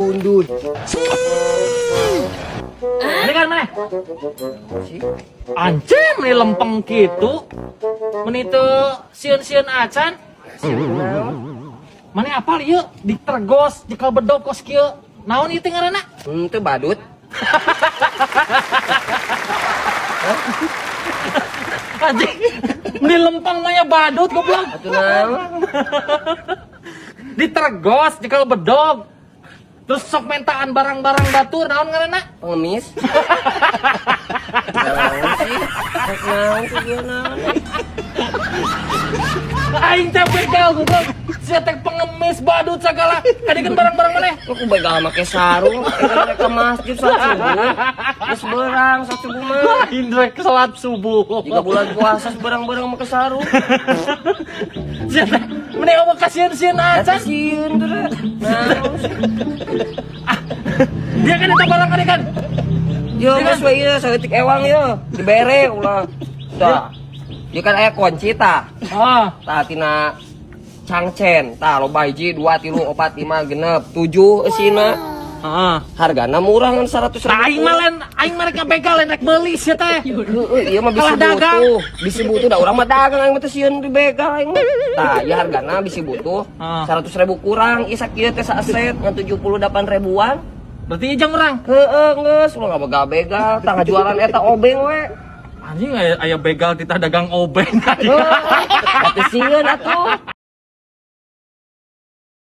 Undur. Ini kan mana? Anjing, meni lempeng gitu. Meni teu sieun-sieun acan. Mana apal ieu ditergos nyekel bedog kos kieu. Naon ieu teh ngaranna? Teu badut. Anjing, meni lempeng mah ya badut goblok. Atuh naon? Ditergos nyekel bedog. Terus sok mentaan barang-barang batur, naon ngaranna? Pengemis. Naon sih? Rek naon sih dia naon? Aing teh begal goblok. Sia teh pengemis badut segala. Kadikeun barang-barang maneh. Lu ku begal make sarung, rek ke masjid salat subuh. Geus beurang salat subuh mah. Lain rek salat subuh. Jika bulan puasa berang-berang make sarung. Sia teh meni eueuh kasieun-sieun Eta acan. Sieun tuh deh. Naon sih? Dia kan eta barang kali kan. Yo geus we ieu saeutik ewang yo, dibere ulah. Tah. Ieu kan aya kunci tah. Ah, Tah tina Cangcen, tah loba hiji, 2, 3, 4, 5, 6, 7 eusina. Heeh. Hargana murah ngan 100 ribu. Nah, aing mah lain, aing mah rek ngabegal lain rek meuli sia teh. Heeh, ieu mah bisi Kalah dagang. Butuh. Bisi butuh da urang mah dagang, aing mah teu sieun dibegal aing mah. Tah, ieu hargana bisi butuh 100 ribu kurang, ieu sakieu teh saset ngan 78 ribuan. Berarti jang urang. Heeh, geus ulah ngabegal-begal, tah ngajualan eta obeng we. Anjing, aya aya begal titah dagang obeng. Heeh, atuh sieun atuh.